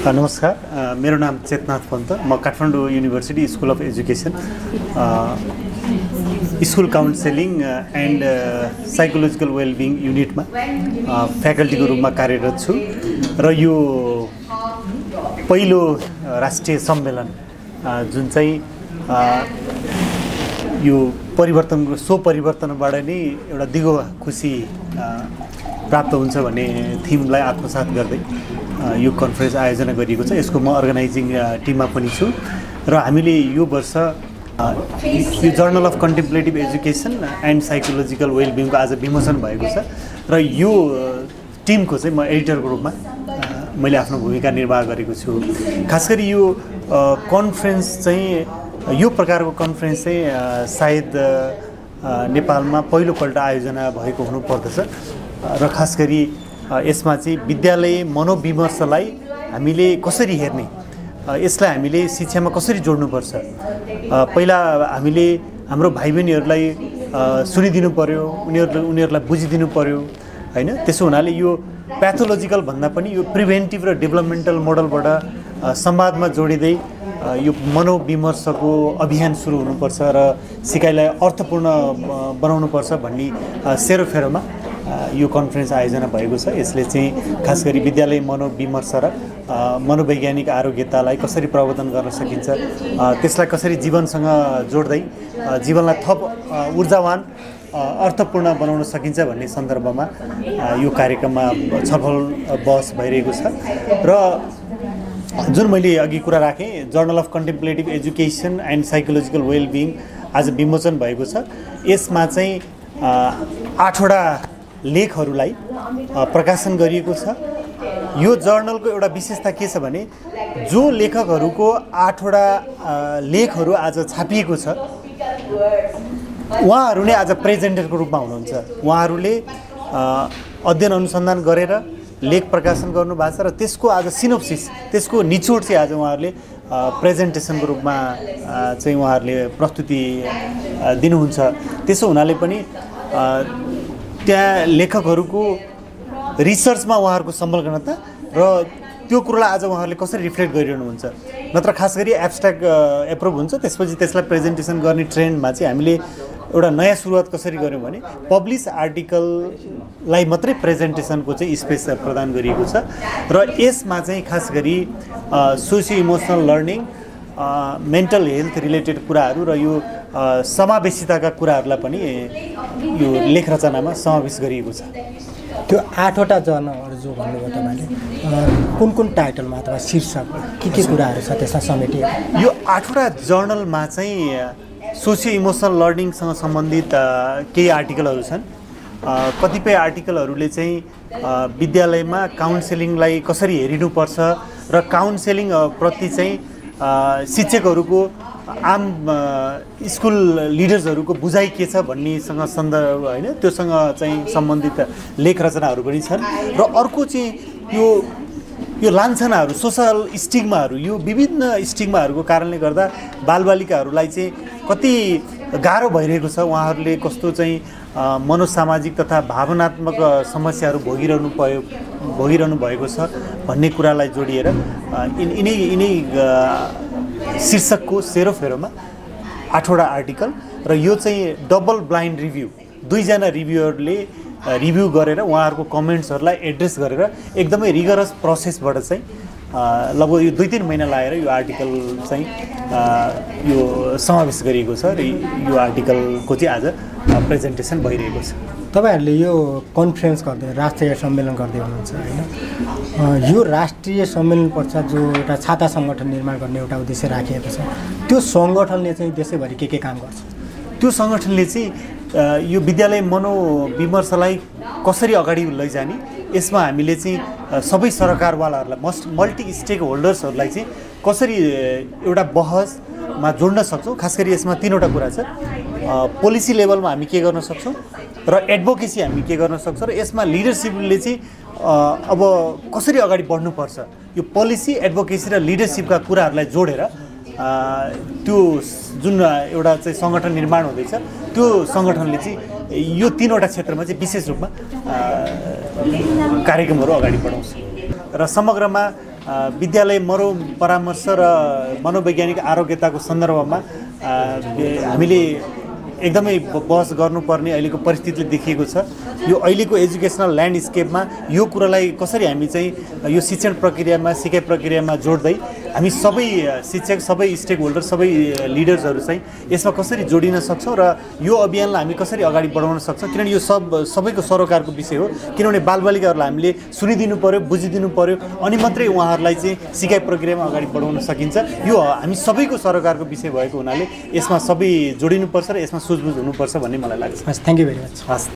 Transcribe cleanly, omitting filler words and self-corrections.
नमस्कार, मेरो नाम चेतनाथ पन्त। म Kathmandu university school of education school counselling and psychological wellbeing युनिटमा फ्याकल्टीको रूपमा कार्यरत छु र यो पहिलो राष्ट्रिय सम्मेलन जुन चाहिँ यो परिवर्तनको परिवर्तनबाट नै एउटा दिगो खुसी प्राप्त हुन्छ भन्ने थिमलाई आत्मसात गर्दै यो कन्फरेन्स आयोजना गरिएको छ। यसको म अर्गनाइजिङ टिममा पनि छु र हामीले यो वर्ष यो journal of contemplative education and psychological वेलबिङको आज विमोचन भएको छ र यो टिमको चाहिँ म एडिटरको रूपमा मैले आफ्नो भूमिका निर्वाह गरेको छु। खास गरी यो कन्फरेन्स चाहिँ यो प्रकारको कन्फरेन्स चाहिँ सायद नेपालमा पहिलोपल्ट आयोजना भएको हुनुपर्दछ र खास गरी यसमा चाहिँ विद्यालय मनोविमर्शलाई हामीले कसरी हेर्ने, यसलाई हामीले शिक्षामा कसरी जोड्नुपर्छ, पहिला हामीले हाम्रो भाइ बहिनीहरूलाई सुनिदिनु पर्यो, उनीहरूलाई बुझिदिनु पर्यो हैन। त्यसो हुनाले यो प्याथोलोजिकल भन्दा पनि यो प्रिभेन्टिभ र डेभलपमेन्टल मोडलबाट संवादमा जोडिँदै यो मनोविमर्शको अभियान सुरु हुनुपर्छ र सिकाइलाई अर्थपूर्ण बनाउनुपर्छ भन्ने सेरोफेरोमा यो कन्फरेन्स आयोजना भएको छ। यसले चाहिँ खास गरी विद्यालय मनोविमर्श र मनोवैज्ञानिक आरोग्यतालाई कसरी प्रवर्धन गर्न सकिन्छ, त्यसलाई कसरी जीवनसँग जोड्दै जीवनलाई थप ऊर्जावान अर्थपूर्ण बनाउन सकिन्छ भन्ने सन्दर्भमा यो कार्यक्रममा छलफल बहस भइरहेको छ। र जुन मैले अघि कुरा राखेँ, journal of contemplative education and psychological wellbeing आज विमोचन भएको छ। यसमा चाहिँ 8वटा लेखहरूलाई प्रकाशन गरिएको छ। यो जर्नलको एउटा विशेषता के छ भने जो लेखकहरूको 8वटा लेखहरू आज छापिएको छ उहाँहरू नै आज प्रेजेन्टरको रूपमा हुनुहुन्छ। उहाँहरूले अध्ययन अनुसन्धान गरेर लेख प्रकाशन गर्नुभएको छ र त्यसको आज सिनोप्सिस, त्यसको निचोड चाहिँ आज उहाँहरूले प्रेजेन्टेसनको रूपमा चाहिँ उहाँहरूले प्रस्तुति दिनुहुन्छ। त्यसो हुनाले पनि त्यहाँ लेखकहरूको रिसर्चमा उहाँहरूको संलग्नता र त्यो कुरालाई आज उहाँहरूले कसरी रिफ्लेक्ट गरिरहनुहुन्छ। नत्र खास गरी एब्स्ट्र्याक्ट एप्रुभ हुन्छ, त्यसपछि त्यसलाई प्रेजेन्टेसन गर्ने ट्रेन्डमा चाहिँ हामीले एउटा नयाँ सुरुवात कसरी गऱ्यौँ भने पब्लिस आर्टिकललाई मात्रै प्रेजेन्टेसनको चाहिँ स्पेस प्रदान गरिएको छ र यसमा चाहिँ खास गरी socio emotional learning, mental health related कुराहरू र यो समावेशिताका कुराहरूलाई पनि यो लेख रचनामा समावेश गरिएको छ। त्यो 8वटा जर्नलहरू जो भन्नुभयो तपाईँले, कुन कुन टाइटलमा अथवा शीर्षक के कुराहरू छ त्यसमा समेटिएको? यो 8वटा जर्नलमा चाहिँ सोसियो इमोसनल लर्निङसँग सम्बन्धित केही आर्टिकलहरू छन्। कतिपय आर्टिकलहरूले चाहिँ विद्यालयमा काउन्सेलिङलाई कसरी हेरिनुपर्छ र काउन्सेलिङ प्रति चाहिँ शिक्षकहरूको आम स्कुल लिडर्सहरूको बुझाइ के छ भन्नेसँग सन्दर्भ होइन, त्योसँग चाहिँ सम्बन्धित लेख रचनाहरू पनि छन्। र अर्को चाहिँ यो लान्छनाहरू, सोसल स्टिग्माहरू, यो विभिन्न स्टिग्माहरूको कारणले गर्दा बालबालिकाहरूलाई चाहिँ कति गाह्रो भइरहेको छ, उहाँहरूले कस्तो चाहिँ मनोसामाजिक तथा भावनात्मक समस्याहरू भोगिरहनु भएको छ भन्ने कुरालाई जोडिएर यिनै शीर्षकको सेरोफेरोमा 8वटा आर्टिकल र यो चाहिँ डबल ब्लाइन्ड रिभ्यू, 2जना रिभ्युअरले रिभ्यू गरेर उहाँहरूको कमेन्ट्सहरूलाई एड्रेस गरेर एकदमै रिगरस प्रोसेसबाट चाहिँ लगभग यो 2-3 महिना लागेर यो आर्टिकल चाहिँ यो समावेश गरिएको छ र यो आर्टिकलको चाहिँ आज प्रेजेन्टेसन भइरहेको छ। तपाईँहरूले यो कन्फरेन्स गर्दै राष्ट्रिय सम्मेलन गर्दै हुनुहुन्छ होइन, यो राष्ट्रिय सम्मेलन पश्चात जो एउटा छाता सङ्गठन निर्माण गर्ने एउटा उद्देश्य राखिएको छ, त्यो सङ्गठनले चाहिँ देशैभरि के काम गर्छ? त्यो सङ्गठनले चाहिँ यो विद्यालय मनोविमर्शलाई कसरी अगाडि लैजाने, यसमा हामीले चाहिँ सबै सरकारवालाहरूलाई मल्टी स्टेक होल्डर्सहरूलाई चाहिँ कसरी एउटा बहसमा जोड्न सक्छौँ। खास गरी यसमा 3वटा कुरा छ। पोलिसी लेभलमा हामी के गर्न सक्छौँ र एडभोकेसी हामी के गर्न सक्छौँ र यसमा लिडरसिपले चाहिँ अब कसरी अगाडि बढ्नुपर्छ, यो पोलिसी, एडभोकेसी र लिडरसिपका कुराहरूलाई जोडेर त्यो जुन एउटा चाहिँ सङ्गठन निर्माण हुँदैछ त्यो सङ्गठनले चाहिँ यो 3वटा क्षेत्रमा चाहिँ विशेष रूपमा कार्यक्रमहरू अगाडि बढाउँछ र समग्रमा विद्यालय परामर्श र मनोवैज्ञानिक आरोग्यताको सन्दर्भमा हामीले एकदमै बहस गर्नुपर्ने अहिलेको परिस्थितिले देखिएको छ। यो अहिलेको एजुकेसनल ल्यान्डस्केपमा यो कुरालाई कसरी हामी चाहिँ यो शिक्षण प्रक्रियामा सिकाइ प्रक्रियामा जोड्दै हामी सबै शिक्षक, सबै स्टेक होल्डर, सबै लिडर्सहरू चाहिँ यसमा कसरी जोडिन सक्छौँ र यो अभियानलाई हामी कसरी अगाडि बढाउन सक्छौँ, किनभने यो सबैको सरोकारको विषय हो। किनभने बालबालिकाहरूलाई हामीले सुनिदिनु पर्यो, बुझिदिनु पर्यो, अनि मात्रै उहाँहरूलाई चाहिँ सिकाइ प्रक्रियामा अगाडि बढाउन सकिन्छ। यो हामी सबैको सरोकारको विषय भएको हुनाले यसमा सबै जोडिनुपर्छ र यसमा सुझबुझ हुनुपर्छ भन्ने मलाई लाग्छ। हस्, थ्याङ्क यू भेरी मच। हस्।